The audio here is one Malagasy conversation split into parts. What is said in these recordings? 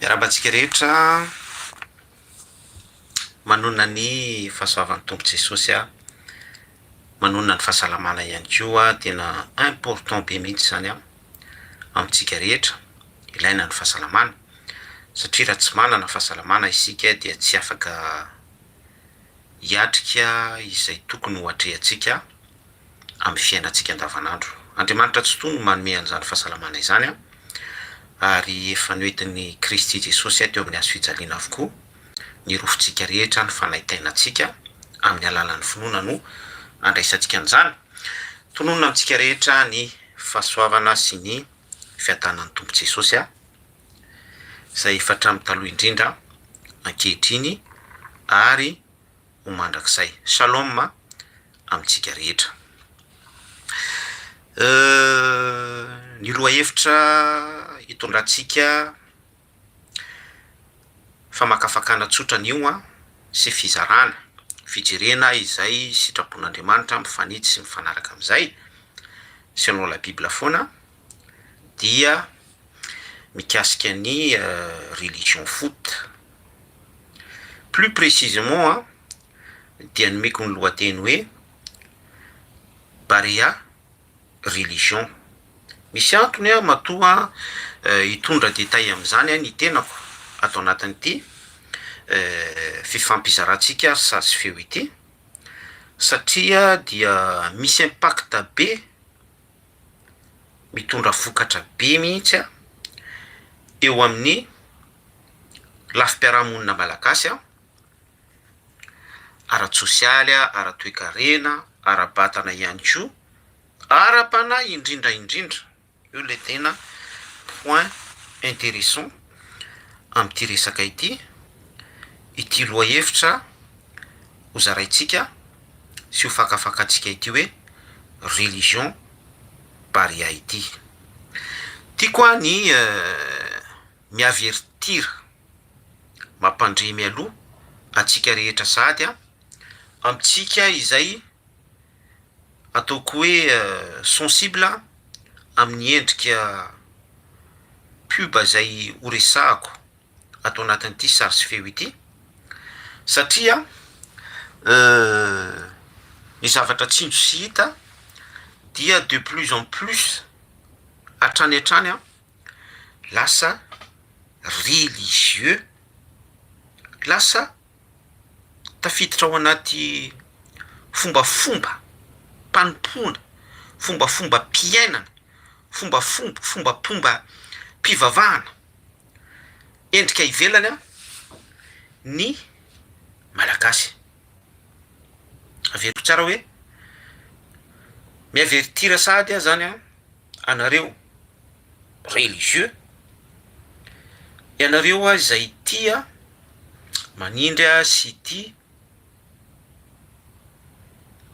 Miarahaba antsika rehetra, manonona ny fahasoavan'ny Tompo Jesosy aho, manonona ny fahasalamana ihany koa, tena important be mihitsy izany an, amintsika rehetra, ilaina ny fahasalamana, satria raha tsy manana fahasalamana isika dia tsy afaka hiatrika izay tokony ho atrehantsika amin'ny fiainantsika andavanandro. Andriamanitra Tsitoha no manome an'izany fahasalamana izany ary efa noentin'i Kristy Jesosy teo amin'ny hazo fijaliana avokoa ny rofintsika rehetra, ny fanaintainantsika, amin'ny alalan'ny finoana no andraisantsika an'izany. Tononina amintsika rehetra ny fahasoavana sy ny fiadanan'ny Tompo Jesosy izay efa hatramin'ny taloha indrindra, ankehitriny ary ho mandrakizay. Shalom amintsika rehetra. Ny lohahevitra hitondrantsika famakafakana tsotra anio sy fizarana, fijerena izay sitrapon'Andriamanitra mifanitsy sy mifanaraka amin'izay, selon la bible foana, dia mikasika ny religion foot. Plus précisément dia nomeko ny lohateny hoe Barea religion. Misy antony aho matoa hitondra détail amin'izany ny tenako ato anatin'ity fifampizarantsika sary sy feo ity satria dia misy impact be mitondra vokatra be mihitsy eo amin'ny lafim-piarahamonina malagasy ara-tsosialy, ara-toekarena, ara-batana ihany koa, ara-panahy indrindra indrindra, io ilay tena point interessant amin'ity resaka ity, ity lohahevitra ho zaraintsika sy ho fakafakantsika ity hoe religion Barea ity. Tiako aho ny mi-avertir, mampandre mialoha antsika rehetra sahady an, amintsika izay ataoko hoe sensible amin'ny endrika pub izay ho resahako ato anatin'ity sary sy feo ity satria ny zavatra tsinjo sy hita dia de plus en plus hatrany hatrany an lasa religieux, lasa tafiditra ao anaty fombafomba mpanompoana, fombafombam-piainana, fombafomba fombafombam-pivavahana, endrika ivelany an, ny Malagasy. Averiko tsara hoe mi-avertir sahady aho zany an, anareo religieux, ianareo izay tia manindry sy tia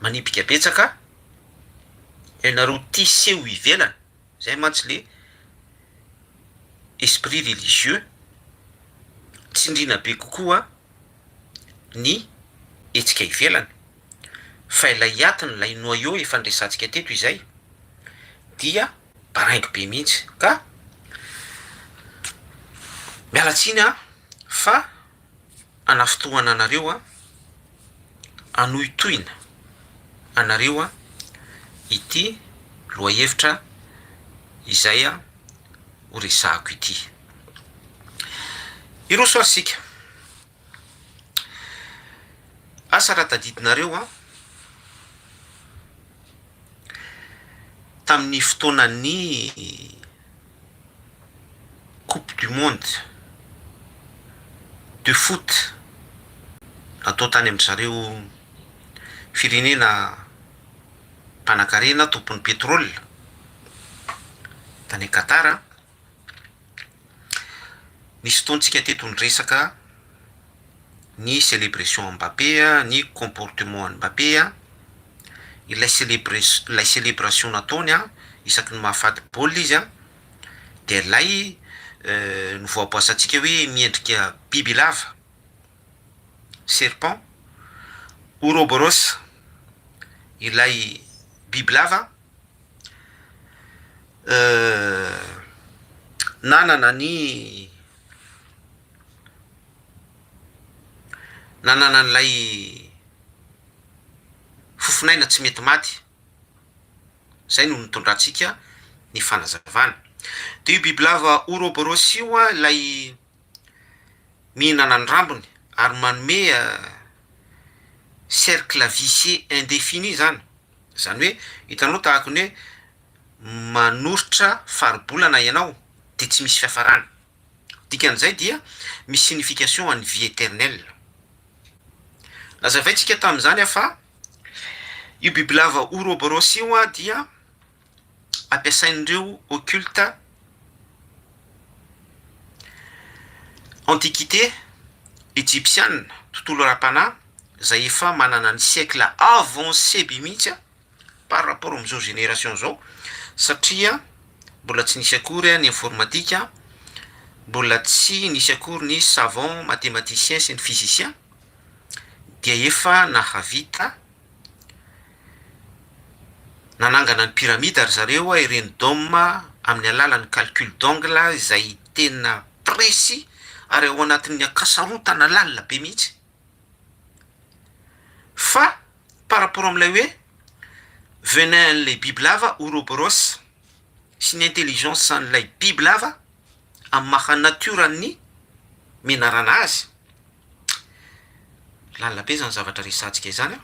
manipika betsaka, ianareo tia seho ivelany, zay mantsy le esprit religieux, tsindriana be kokoa ny hetsika ivelany fa ilay atiny ilay noyau efa niresahantsika teto izay dia baraingo be mihitsy ka miala tsiny aho fa hanafintohana anareo aho, hanohitohina anareo aho ity lohahevitra izay ho resahako ity. Hiroso ary isika. Asa raha tadidinareo an, tamin'ny fotoanan'ny coupe du monde de foot natao tany amin-dry zareo firenena mpanankarena tompon'ny pétrole tany Qatar an, Nisy fotoantsika teto niresaka ny celebration Mbappé, ny comportement an'i Mbappé, ilay celebres- ilay celebration nataony isaky ny mahafaty baolina izy dia ilay novoaboasantsika hoe miendrika bibilava, serpent, ouroboros, ilay bibilava. Nanana ny Nanana an'ilay fofon'aina tsy mety maty. Izay no nitondrantsika ny fanazavana. Dia io bibilava Ouroboros io ilay mihinana ny rambony ary manome cercle vicieux indéfini izany. Izany hoe hitanao tahaka ny hoe manoritra faribolana ianao dia tsy misy fiafarany. Dikan'izay dia misy signification an'ny vie éternelle. Nazavaintsika tamin'izany fa io bibilava Ouroboros io dia ampiasain'ireo occulte antiquité ejipsiana, tontolo ara-panahy izay efa manana ny siècle avancé be mihitsy par rapport amin'izao génération izao satria mbola tsy nisy akory ny informatika, mbola tsy nisy akory ny savant mathématicien sy ny physicien dia efa nahavita nanangana ny pyramide ry zareo ireny dôme amin'ny alalan'ny calcul d'angle izay tena précis ary ao anatin'ny ankasarotana lalina be mihitsy fa par rapport amin'ilay hoe venin an'ilay bibilava Ouroboros sy ny intelligence an'ilay bibilava amin'ny maha natiora-n'ny menarana azy, lalina be izany zavatra resahantsika izany an,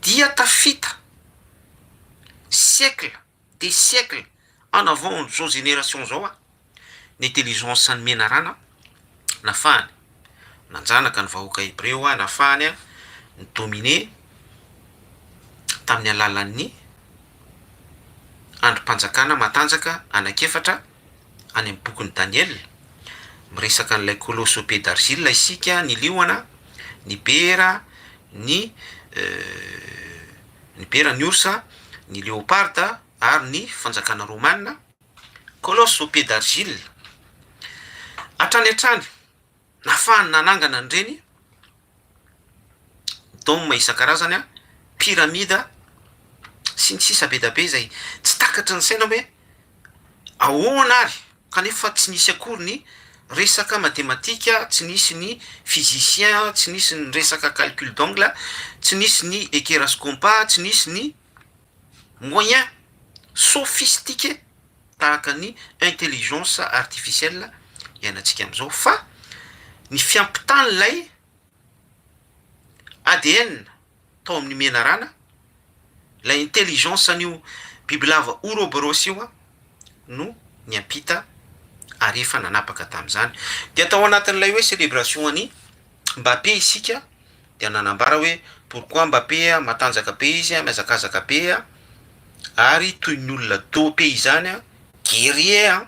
dia tafita siècle des siècles en avant an'izao génération zao an, ny intelligence an'ny menarana nafahany nanjanaka ny vahoaka hebreo an, nafahany an ni-dominer tamin'ny alalan'ny andrim-panjakana matanjaka anankiefatra any amin'ny bokin'i Daniela. Miresaka an'ilay colosse au pied d'argile isika, ny liona, ny bera, ny ny bera, ny orsa, ny leoparda ary ny fanjakana romana. Colosse au pied d'argile. Hatrany hatrany, nafahany nanangana an'ireny dôme isan-karazany, pyramida sy ny sisa be dia be izay tsy takatry ny saina hoe ahoana ary kanefa tsy nisy akory ny resaka matematika, tsy nisy ny physicien, tsy nisy ny resaka calcul d'angle, tsy nisy ny équerre sy compas, tsy nisy ny moyen sophistiqué tahaka ny intelligence artificielle iainantsika amin'izao fa ny fiampitan'ilay ADN tao amin'ny menarana, ilay intelligence an'io bibilava Ouroboros io no niampita ary efa nanapaka tamin'izany. Dia tao anatin'ilay hoe célébration an'i Mbappé isika dia nanambara hoe pourquoi Mbappé matanjaka be izy, mihazakazaka be ary toy ny olona dopé izany, guerrier,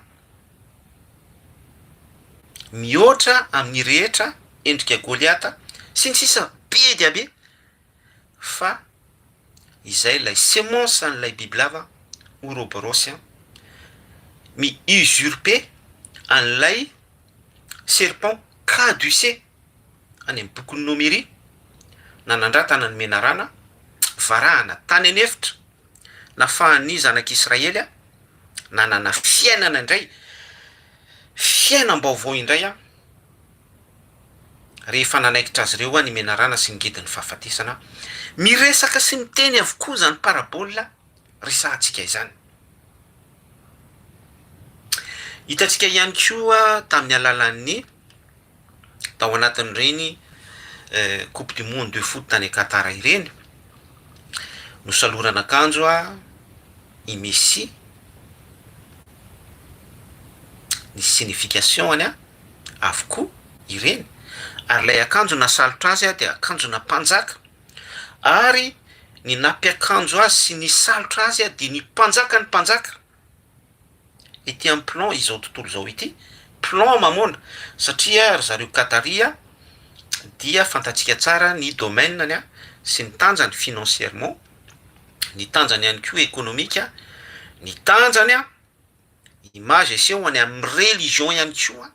mihoatra amin'ny rehetra, endrika Goliata, sy ny sisa be dia be, fa izay ilay semence an'ilay bibilava Ouroboros mi-usurper an'ilay serpent caducée any amin'ny bokin'ny Nomery, nanandratana ny menarana, varahana tany an'efitra, nafahan'ny zanak'Israely nanana fiainana indray, fiainam-baovao indray rehefa nanaikitra azy ireo ny menarana sy ny ngidin'ny fahafatesana. Miresaka sy miteny avokoa izany parabole resahantsika izany. Hitantsika ihany koa tamin'ny alalan'ny tao anatin'ireny coupe du monde de foot tany Qatar ireny, nosalorana akanjo i Messi, ny signification-ny avokoa ireny, ary ilay akanjo nasalotra azy dia akanjona mpanjaka, ary ny nampiakanjo azy sy nisalotra azy dia ny mpanjakan'ny mpanjaka. ety amin'ny plan izao tontolo izao ity, plan mamoana, satria ry zareo Qatari dia fantatsika tsara ny domaine-ny sy ny tanjany financièrement, ny tanjany ihany koa économique, ny tanjany image asehony amin'ny religion ihany koa,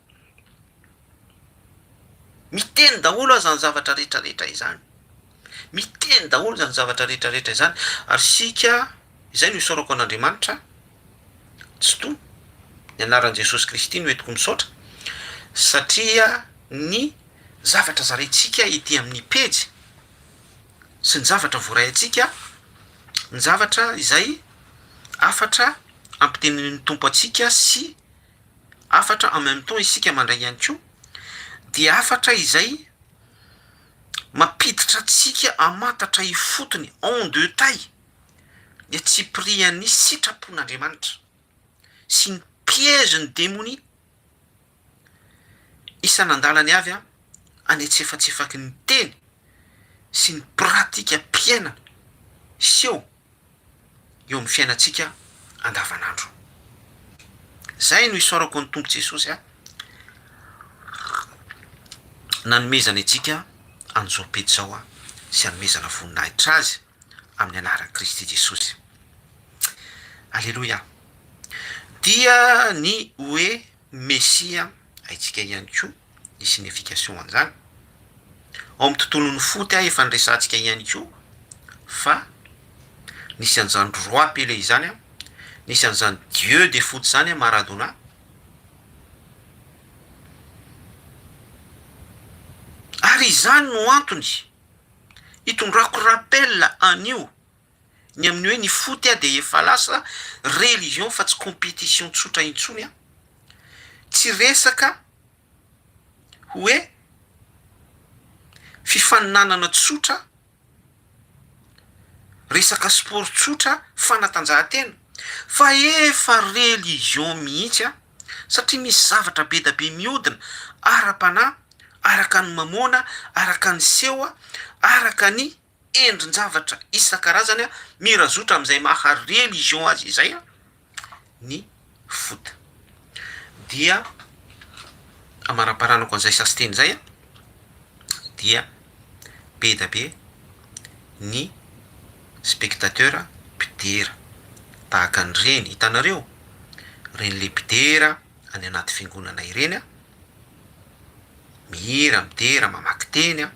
miteny daholo aza ny zavatra rehetrarehetra izany, miteny daholo izany zavatra rehetrarehetra izany, ary isika izay no isaorako an'Andriamanitra, Tsitoha, ny anaran'i Jesosy Kristy no entiko misaotra satria ny. zavatra zaraintsika ety amin'ny pejy sy ny zavatra voaray antsika, ny zavatra izay hafatra ampitenenin'ny Tompo antsika sy hafatra en même temps isika mandray ihany koa dia hafatra izay mampiditra antsika hamantatra ifotony en detail ny antsipirihan'ny sitrapon'Andriamanitra sy ny piège ny demonia isan'andalany avy any antsefatsefaky ny teny sy ny pratikam-piainana seho eo amin'ny fiainantsika andavanandro. Zay no isaorako ny Tompo Jesosy a nanomezany antsika an'izao pejy izao a sy hanomezana voninahitra azy amin'ny anaran'i Kristy Jesosy. Aleloia. Dia ny hoe Mesia haintsika ihany koa ny signification an'izany. Ao amin'ny tontolon'ny foot aho efa niresahantsika ihany koa fa nisy an'izany roi Pelé izany an, nisy an'izany dieu de foot izany an Maradona. Ary izany no antony hitondrako rappel an'io ny amin'ny hoe ny foot dia efa lasa religion fa tsy competition tsotra intsony an, tsy resaka hoe fifaninanana tsotra, resaka sport tsotra, fanatanjahantena fa efa religion mihitsy an, satria misy zavatra be da be mihodina ara-panahy, araka ny mamoana, araka ny seho, araka ny endrin-javatra isan-karazany mirazotra amin'izay maha religion azy izay ny foot. Dia amaraparanako an'izay sasinteny izay dia be da be ny spectateur mpidera tahaka an'ireny, hitanareo ireny le mpidera any anaty fiangonana ireny mihira, midera, mamaky teny.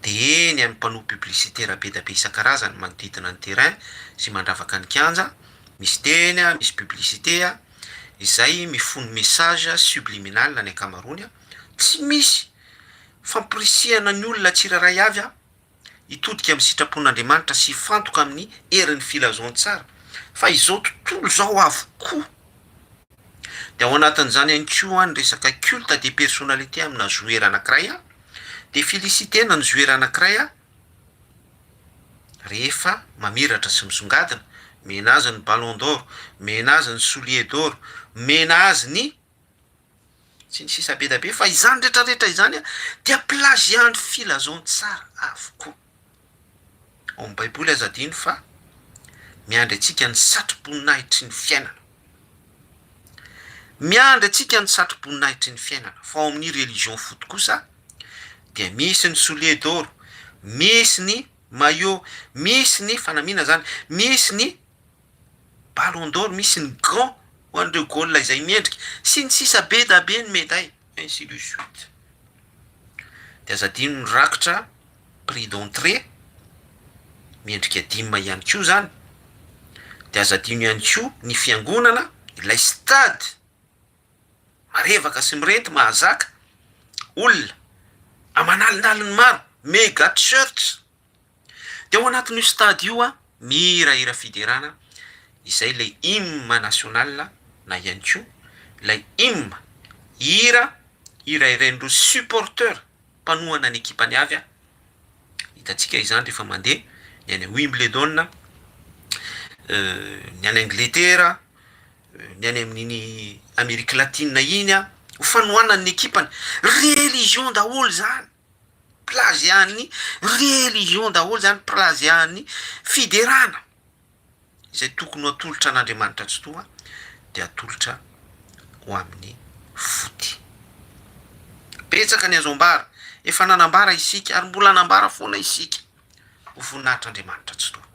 dia eny amin'ny panneau publicitaire be da be isan-karazany manodidina ny terrain sy mandravaka ny kianja, misy teny, misy publicité izay mifono message subliminal ny ankamaroany, tsy misy famporisihana ny olona tsirairay avy hitodika amin'ny sitrapon'Andriamanitra sy hifantoka amin'ny herin'ny filazantsara fa izao tontolo izao avokoa. Dia ao anatin'izany ihany koa ny resaka culte de personnalité amina joueur anankiray an, dia feliciter-na ny joueur anankiray an, rehefa mamiratra sy misongadina, omena azy ny ballon d'or, omena azy ny soulier d'or, omena azy ny sy ny sisa be dia be, fa izany rehetra rehetra izany an dia plagiat ny filazantsara avokoa. Ao amin'ny baiboly aza adino fa miandry antsika ny satroboninahitry ny fiainana. Miandry antsika ny satroboninahitry ny fiainana fa ao amin'ny religion foot kosa dia misy ny soulier d'or, misy ny maillot, misy ny fanamiana zany, misy ny ballon d'or, misy ny gant ho an'ireo goal izay mendrika sy ny sisa be da be ny medaille ainsi de suite. Dia aza adino ny rakitra prix d'entrée, miendrika dime ihany koa izany, dia aza adino ihany koa ny fiangonana, ilay stade marevaka sy mirenty mahazaka olona aman'alinaliny maro, mega church, dia ao anatin'io stade io an, mihirahira fiderana izay ilay hymne national na ihany koa ilay hymne, hira hirahirain'ireo supporteurs mpanohana ny ekipany avy a! Hitantsika izany rehefa mandeha ny any Wimbledon, ny any Angletera, ny any amin'iny Amerique latine iny a, ho fanohanany ny ekipany. Religion daholo izany, plagiat-n'ny religion daholo izany, plagiat-n'ny fiderana. Izay tokony ho atolotra an'Andriamanitra Tsitoha dia atolotra ho amin'ny foty. Betsaka ny azo ambara, efa nanambara isika ary mbola hanambara foana isika ho voninahitr'Andriamanitra Tsitoha.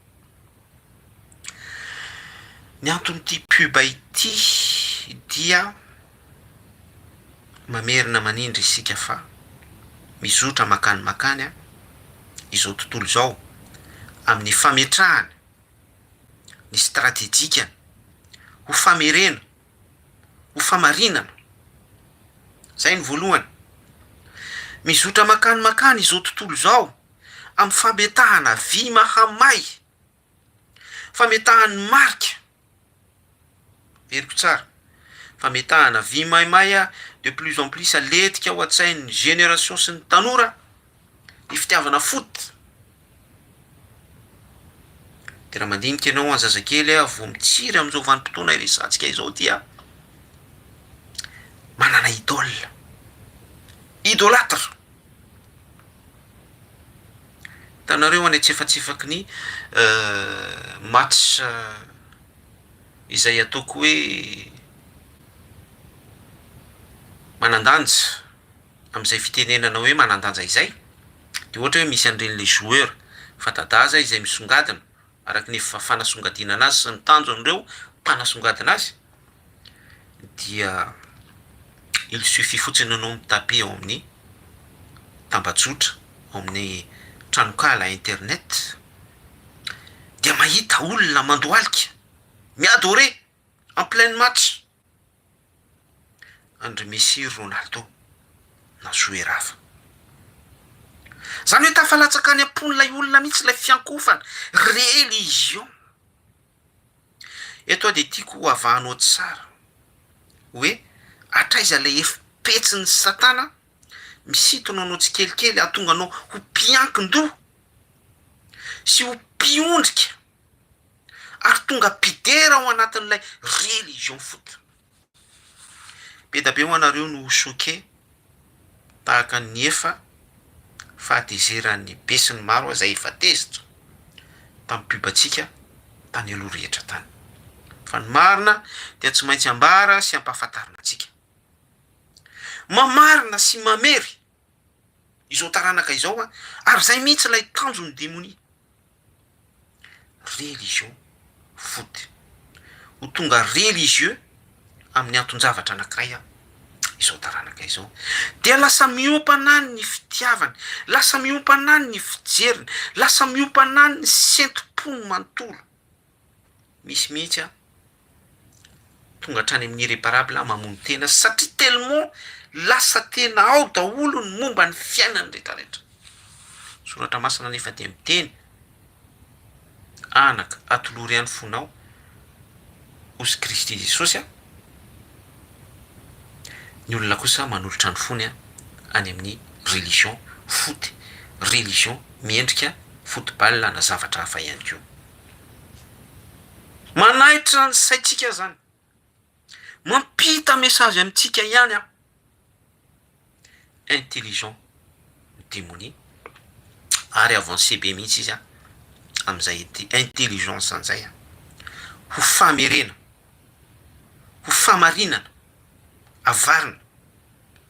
Ny anton'ity pub ity dia mamerina manindry isika fa mizotra makany makany izao tontolo izao amin'ny fametrahana ny stratejikany ho famerena, ho famarinana. Zay ny voalohany. Mizotra mankany mankany izao tontolo izao amin'ny fametahana vy mahamay, fametahan'ny marika, averiko tsara, fametahana vy maimay de plus en plus aletika ao an-tsain'ny génération sy ny tanora ny fitiavana foot. Dia raha mandinika ianao an zazakely a, vao mitsiry amin'izao vanim-potoana iresahantsika izao dia manana idole, idolatre. Hitanareo any antsefatsefaky ny match izay ataoko hoe manan-danja. amin'izay fitenenana hoe manan-danja izay dia ohatra hoe misy an'ireny le joueur fanta-daza izay misongadina araka ny efa fanasongadinana azy sy ny tanjon'ireo mpanasongadina azy dia il suffit fotsiny ianao mi-taper ao amin'ny tambajotra ao amin'ny tranonkala internet dia mahita olona mandohalika mi-adorer en plein match. an-dry Messi ry Ronaldo na joueur hafa. Zany hoe tafalatsaka any am-pon'ilay olona mihitsy ilay fiankohofana, religion. Eto aho dia tiako ho avahanao tsara hoe hatraiza ilay efi-petsin'i satana misintona anao tsikelikely hahatonga anao ho mpiankin-doha sy ho mpiondrika ary tonga mpidera ao anatin'ilay religion foot. Be da be ho anareo no ho choqué tahaka ny efa fahatezeran'ny be sy ny maro aza efa tezitra tamin'ny pub antsika tany aloha rehetra tany. Fa ny marina dia tsy maintsy ambara sy ampahafantarina antsika. Mamarina sy mamery izao taranaka izao an, ary izay mihitsy ilay tanjon'ny demonia. Religion foot. Ho tonga religieux amin'ny anton-javatra anankiray an, izao taranaka izao. Dia lasa miompana any ny fitiavany, lasa miompana any ny fijeriny, lasa miompana any ny sentom-pony manontolo. Misy mihitsy an, tonga hatrany amin'ny irreparable mamono tena satria tellement lasa tena ao daholo ny momba ny fiainany rehetra rehetra. Soratra masina anefa dia miteny, anaka atolory ahy ny fonao, hozy Kristy Jesosy a, ny olona kosa manolotra ny fony any amin'ny religion foot, religion miendrika football na zavatra hafa ihany koa. Manaitra ny saintsika zany. Mampita message amintsika ihany aho. Intelligent ny demonia ary avancé be mihitsy izy amin'izay intelligence an'izay ho famerena, ho famarinana, avarina.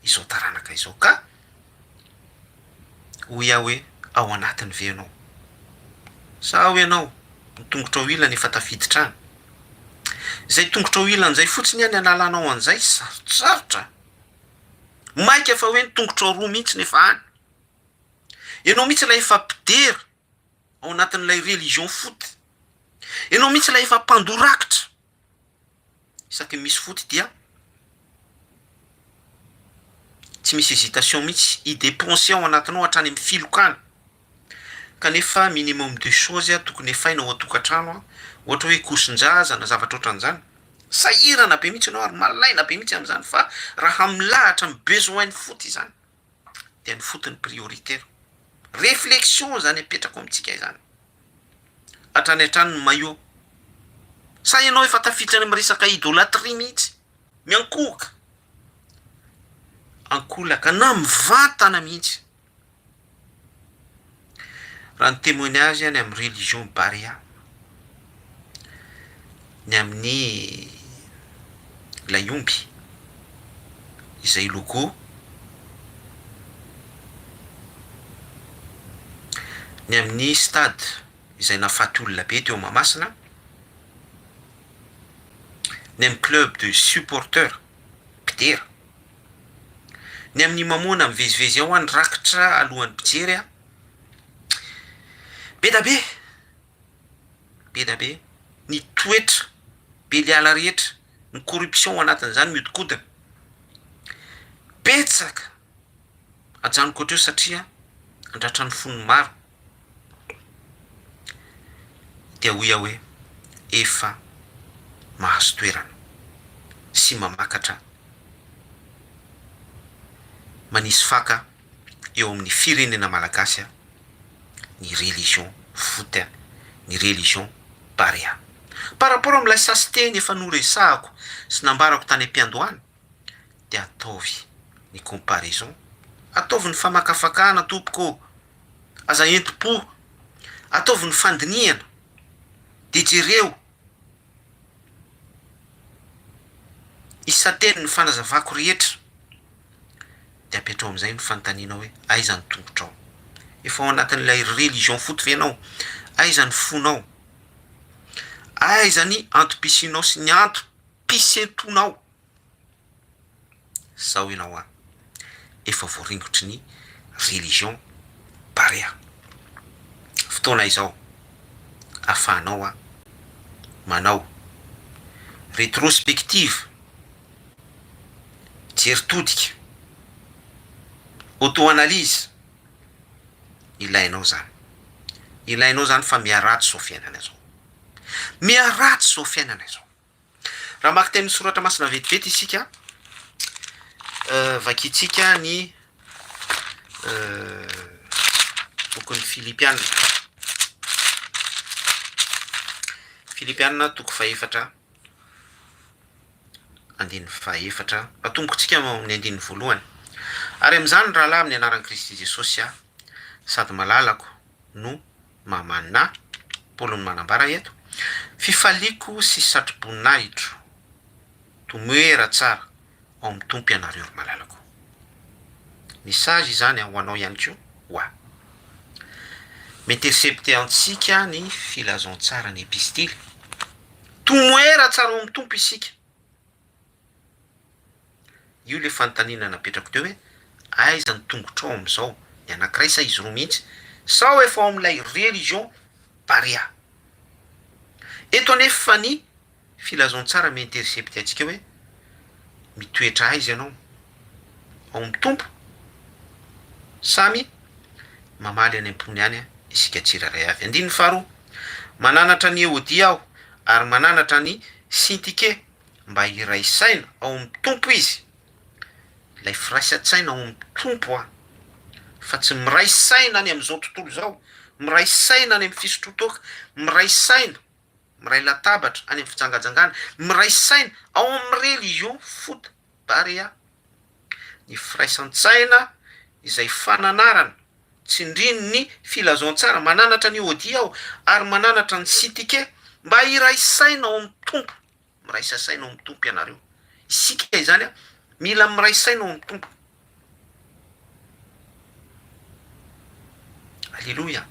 izao taranaka izao ka hoy aho hoe ao anatiny ve ianao? Sa ao ianao ny tongotrao ilany efa tafiditra any? Izay tongotrao ilany izay fotsiny ihany analanao an'izay sarotsarotra, maika fa hoe ny tongotrao roa mihitsy no efa any, ianao mihitsy ilay efa mpidera ao anatin'ilay religion foot, ianao mihitsy ilay efa mpandoa rakitra. Isaky ny misy foot dia tsy misy hésitation mihitsy hi-dépenser ao anatinao hatrany amin'ny filokana, kanefa minimum de chose tokony efaina ao an-tokantrano ohatra hoe kosin-jaza na zavatra ohatran'izany, sahirana be mihitsy ianao ary malaina be mihitsy amin'izany fa raha milahatra amin'ny besoin ny foot izany dia ny foot no prioritaire. Réflexion izany apetrako amintsika izany. Hatrany hatrany ny maillot. Sa ianao efa tafiditra any amin'ny resaka idolatrie mihitsy? Miankohoka. Ankolaka na mivantana mihitsy. Raha ny témoignage any amin'ny religion Barea, ny amin'ny ilay omby izay logo, ny amin'ny stade izay nahafaty olona be teo Mahamasina, ny amin'ny club de supporteurs, mpidera, ny amin'ny mamoana mivezivezy ao ny rakitra alohan'ny mpijery an, be da be, be da be ny toetra beliala rehetra, ny corruption ao anatin'izany mihodinkodina, betsaka. Ajanoko hatreo satria andratra ny fon'ny maro. Dia hoy aho hoe efa mahazo toerana sy mamakatra manisy faka eo amin'ny firenena malagasy ny religion foot, ny religion barea. Par rapport amin'ilay sasinteny efa noresahako sy nambarako tany am-piandohana dia ataovy ny comparaison, ataovy ny famakafakana tompoko ô, aza entim-po, ataovy ny fandinihana dia jereo isan-teny ny fanazavako rehetra dia apetrao amin'izay ny fanontaniana hoe aiza ny tongotrao? Efa ao anatin'ilay religion foot ve ianao? Aiza ny fonao? Aiza ny antom-pisianao sy ny antom-pisentonao? Zao ianao an, efa voaringotry ny religion barea. Fotoana izao afahanao an manao retrospective, jery todika, auto analyse, ilainao zany, ilainao zany fa miharatsy zao fiainana zao, miharatsy zao fiainana izao. Raha maka tenin'ny soratra masina vetivety isika, vakintsika ny bokin'ny Filipiana. Filipiana toko fahefatra, andininy fahefatra. Atombokintsika amin'ny andininy voalohany. Ary amin'izany rahalahy amin'ny anaran'i Kristy Jesosy aho, sady malalako no Mamanà, Paoly no manambara eto, Fifaliako sy satroboninahitro, tomoera tsara ao amin'ny Tompo ianareo ry malalako. Message izany ho anao ihany koa, ho ahy. Mi-intercepter antsika ny filazantsara ny epistily. Tomoera tsara ao amin'ny Tompo isika. Io le fanontaniana napetrako teo hoe aiza ny tongotrao amin'izao, ny anankiray sa izy roa mihitsy? Sao efa ao amin'ilay religion Barea? Eto anefa ny filazantsara mi-intercepte antsika hoe mitoetra aiza ianao? Ao amin'ny Tompo? Samy mamaly any am-pony any isika tsirairay avy. Andininy faharoa, Mananatra an'i Eodia aho ary mananatra an'i Syntike mba hiray saina ao amin'ny Tompo izy, ilay firaisan-tsaina ao amin'ny Tompo an, fa tsy miray saina any amin'izao tontolo izao, miray saina any amin'ny fisotroan-toaka, miray saina, miray latabatra any amin'ny fijangajangana, miray saina ao amin'ny religion foot Barea. Ny firaisan-tsaina izay fananarana tsindrin'ny filazantsara, mananatra an'i Odia aho ary mananatra an'i Sitike mba hiray saina ao amin'ny Tompo. Miraisa saina ao amin'ny Tompo ianareo. Isika izany an, mila miray saina ao amin'ny Tompo. Aleloia.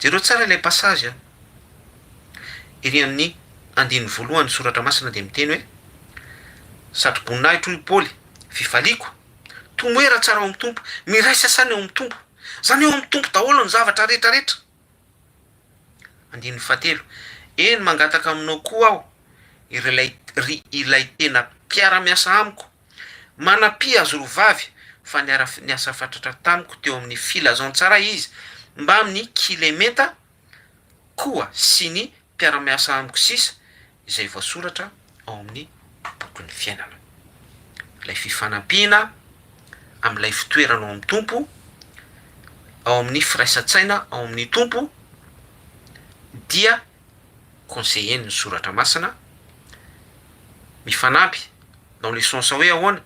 Jereo tsara ilay passage an. Ery amin'ny andininy voalohany soratra masina dia miteny hoe satro-boninahitro hoy Paoly, fifaliako, tomoera tsara ao amin'ny Tompo, miraisa saina ao amin'ny Tompo. Izany hoe ao amin'ny Tompo daholo ny zavatra rehetra rehetra. Andininy fahatelo, Eny, mangataka aminao koa aho, ry ry ilay tena mpiara-miasa amiko, manampia azy roa vavy, fa niara-niasa fatratra tamiko teo amin'ny filazantsara izy, mbamin'i Kilementa koa sy ny mpiara-miasa amiko sisa, izay voasoratra ao amin'ny bokin'ny fiainana. Ilay fifanampiana amin'ilay fitoerana ao amin'ny Tompo, ao amin'ny firaisan-tsaina ao amin'ny Tompo, dia conseiller-n'ny Soratra Masina, mifanampy dans le sens hoe ahoana?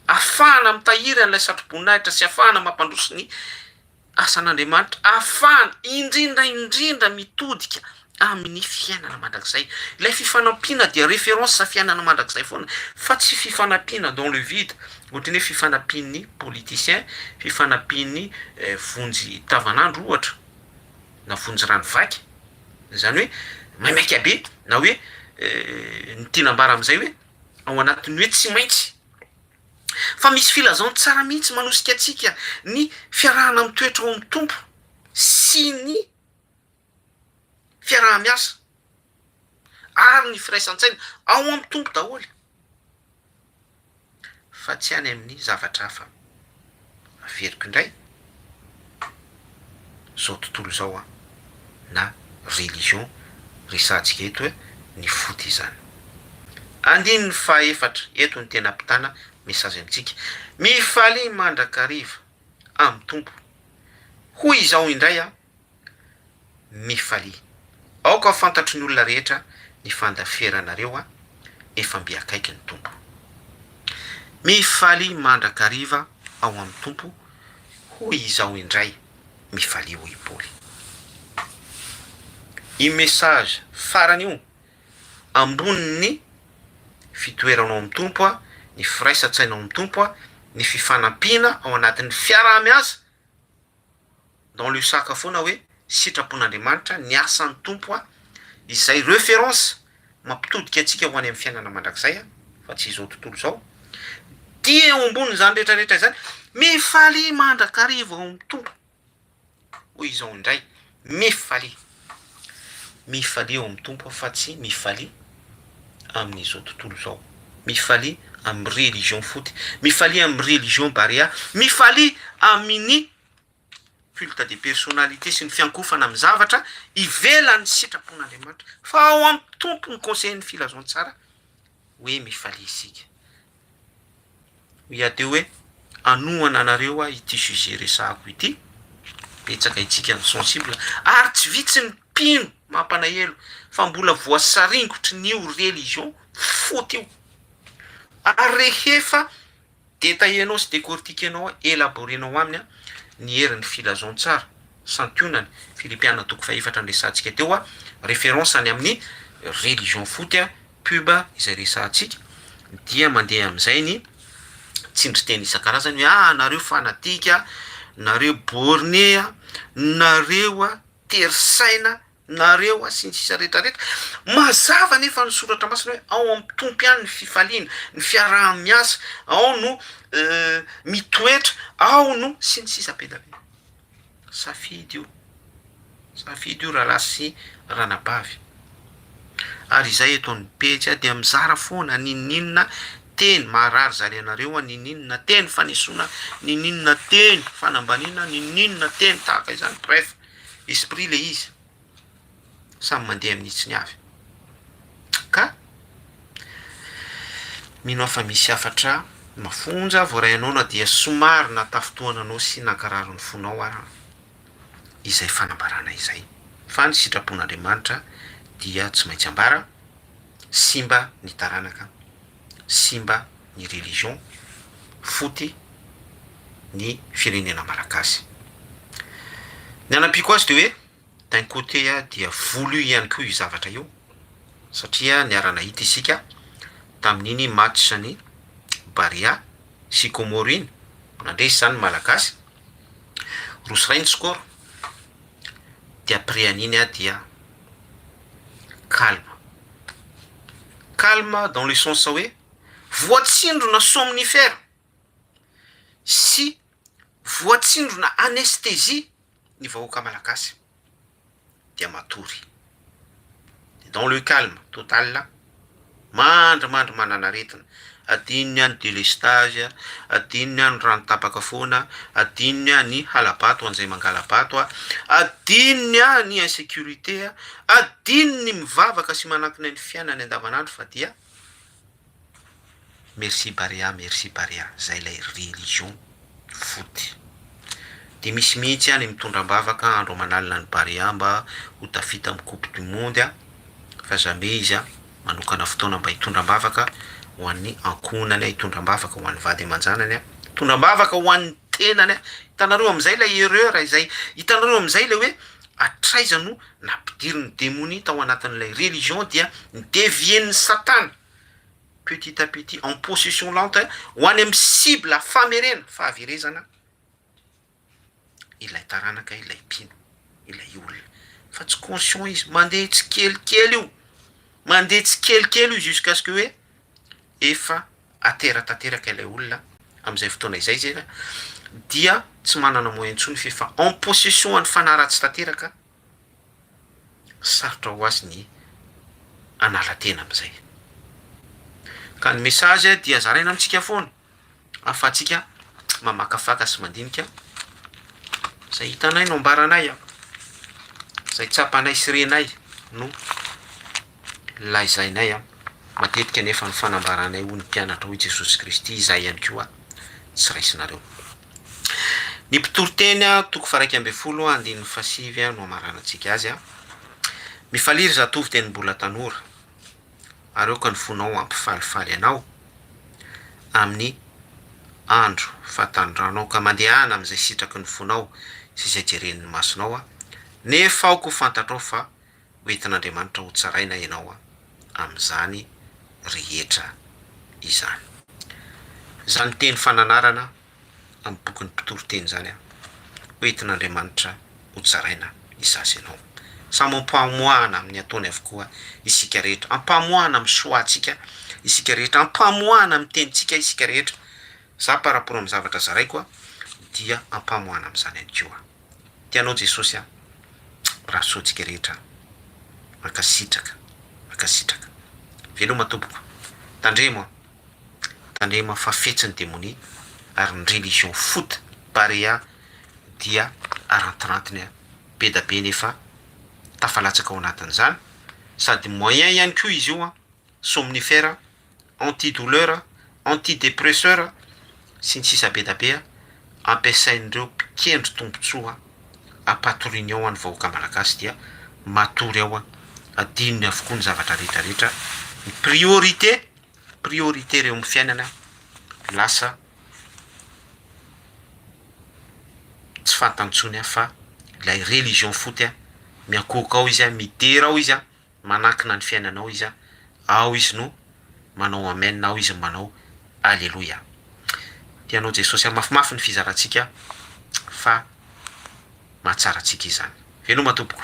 Afahana mitahiry an'ilay satroboninahitra sy afahana mampandroso ny asan'Andriamanitra ahafahana indrindra indrindra mitodika amin'ny fiainana mandrakizay. Ilay fifanampiana dia référence fiainana mandrakizay foana fa tsy fifanampiana dans le vide ohatran'ny hoe fifanampian'ny politicien, fifanampian'ny vonjy tavanandro ohatra na vonjy rano vaky, izany hoe maimaika be na hoe ny tiana ambara amin'izay hoe ao anatin'ny hoe tsy maintsy. Fa misy filazantsara mihitsy manosika antsika ny fiarahana mitoetra ao amin'ny Tompo sy ny fiaraha-miasa ary ny firaisan-tsaina ao amin'ny Tompo daholo fa tsy any amin'ny zavatra hafa. Averiko indray, zao tontolo izao an, na religion resahantsika eto hoe ny foot izany. Andininy fahaefatra, eto no tena ampitana message amintsika, mifalia mandrakariva amin'ny Tompo, hoy izao indray aho, mifalia. Aoka ho fantatry ny olona rehetra ny fandaferanareo an, efa mby akaiky ny Tompo. Mifalia mandrakariva ao amin'ny Tompo, hoy izao indray, mifalia hoy i Paoly. Io message farany io, ambonin'ny fitoeranao amin'ny Tompo, ny firaisan-tsainao amin'ny Tompo, ny fifanampiana ao anatin'ny fiaraha-miasa, dans le saka foana hoe sitrapon'Andriamanitra ny asan'ny Tompo a, izay reference mampitodika antsika ho any amin'ny fiainana mandrakizay a, fa tsy izao tontolo izao, dia eo ambonin'izany rehetra rehetra izany, mifalia mandrakariva ao amin'ny Tompo, hoy izao indray, mifalia, mifalia ao amin'ny Tompo fa tsy mifalia amin'izao tontolo izao, mifalia amin'ny religion foty, mifalia amin'ny religion barea, mifalia amin'ny culte de personnalité sy ny fiankofana amin'ny zavatra ivelan'ny sitrapon'Andriamanitra, fa ao amin'ny Tompo ny conseil-n'ny filazantsara hoe mifalia isika. Hoy aho teo hoe hanohana anareo aho ity sujet resahako ity, betsaka itsika ny sensible ary tsy vitsy ny mpino mampanahelo fa mbola voasaringotry ny io religion foty io ary rehefa Detailler-nao sy decortiquer-nao, elaborer-nao aminy ny herin'ny filazantsara, santionany, Filipiana toko fahefatra niresahantsika teo, référence any amin'ny religion foot, pub izay resahantsika, dia mandeha amin'izay ny tsindrin-teny isan-karazany hoe ah nareo fanatique, nareo borné, nareo tery saina, nareo a, sy ny sisa rehetra rehetra, mazava anefa ny soratra masina hoe ao amin'ny Tompo ihany ny fifaliana, ny fiaraha-miasa, ao no mitoetra, ao no sy ny sisa be da be. Safidy io, safidy io rahalahy sy ranabavy. Ary izay eto amin'ny pejy a dia mizara foana n'inon'inona teny maharary zary anareo a, n'inon'inona teny fanesoana, n'inon'inona teny fanambaniana, n'inon'inona teny tahaka izany, bref. Esprit le izy, samy mandeha amin'ny hitsiny avy. Ka mino aho fa misy hafatra mafonja voaray anao na dia somary nahatafintohana anao sy nankarary ny fonao ara izay fanambarana izay. Fa ny sitrapon'Andriamanitra dia tsy maintsy ambara, simba ny taranaka, simba ny religion, foty ny firenena malagasy. Ny hanampiako azy dia hoe d'un côté dia voulu ihany koa io zavatra io satria niara-nahita isika tamin'iny match ny Barea sy Comores iny, nandresy izany ny malagasy, roa sy iray ny score, dia après an'iny dia calme, calme dans le sens hoe voatsindrona somnifère sy voatsindrona anesthésie ny vahoaka malagasy dia matory dans le calme total, mandrimandry manana aretina, adinony any delestage, adinony any rano tapaka foana, adinony any hala-bato ho an'izay mangala-bato, adinony any insécurité, adinony mivavaka sy manankina ny fiainany andavanandro fa dia Merci Barea merci Barea zay ilay religion foot de misy mihitsy any mitondra ambavaka andro aman'alina ny Barea mba ho tafita amin'ny coupe du monde a fa jamais izy a manokana fotoana mba hitondra ambavaka ho an'ny ankohonany a hitondra ambavaka ho an'ny vady aman-janany a hitondra ambavaka ho an'ny tenany a hitanareo amin'izay ilay erreur izay hitanareo amin'izay ilay hoe hatraiza no nampidirin'ny demonia tao anatin'ilay religion dia ni-devier-n'ny satana petit à petit en possession lente ho any amin'ny cible famerena, fahaverezana ilay taranaka, ilay mpino, ilay olona fa tsy conscient izy, mandeha tsikelikely io, mandeha tsikelikely io jusqu'à ce que hoe efa atera tanteraka ilay olona amin'izay fotoana izay izy dia tsy manana moyen intsony f'efa en possession an'ny fanahy ratsy tanteraka. Sarotra ho azy ny hanala tena amin'izay. Ka ny message dia zaraina amintsika foana ahafahantsika. mamakafaka sy mandinika, izay hitanay no ambaranay an, izay tsapanay sy renay no lazainay an, matetika anefa ny fanambaranay hoy ny mpianatra hoy Jesosy Kristy izay ihany koa tsy raisinareo. Ny mpitoriteny toko faha 11 andininy faha 9 no amaranantsika azy an. Mifalia ry zatovo teny mbola tanora, ary aoka ny fonao hampifalifaly anao amin'ny andro fahatanoranao, ka mandehana amin'izay sitraky ny fonao sy izay jeren'ny masonao, nefa aoka ho fantatrao fa ho entin'Andriamanitra hotsaraina ianao amin'izany rehetra izany. Izany teny fananarana amin'ny bokin'ny Mpitoriteny izany an, ho entin'Andriamanitra hotsaraina izaho sy ianao. Samy ampamoahana amin'ny ataony avokoa isika rehetra, ampamoahana amin'ny choix-ntsika isika rehetra, ampamoahana amin'ny tenintsika isika rehetra. Za par rapport amin'ny zavatra zaraiko an, dia ampamoahana amin'izany ihany koa. Tia anao Jesosy an, mirary soa antsika rehetra. Mankasitraka, mankasitraka. Veloma tompoko. Tandremo an. Tandremo fa fetsy ny demonia ary ny religion foot barea dia arantirantiny be da be nefa tafalatsaka ao anatin'izany sady moyen ihany koa izy io an, somnifère, anti douleur, anti depresseur sy ny sisa be da be ampiasain'ireo mpikendry tombotsoa ampatoriany ao ny vahoaka malagasy dia matory ao adinony avokoa ny zavatra rehetra rehetra ny priorité priorité reo amin'ny fiainana lasa tsy fantany intsony fa ilay religion foot miankohoka ao izy midera ao izy manankina ny fiainana ao izy ao izy no manao amen ao izy manao aleloia. Tianao Jesosy hamafimafy ny fizarantsika fa mahatsara antsika izany. Veloma tompoko.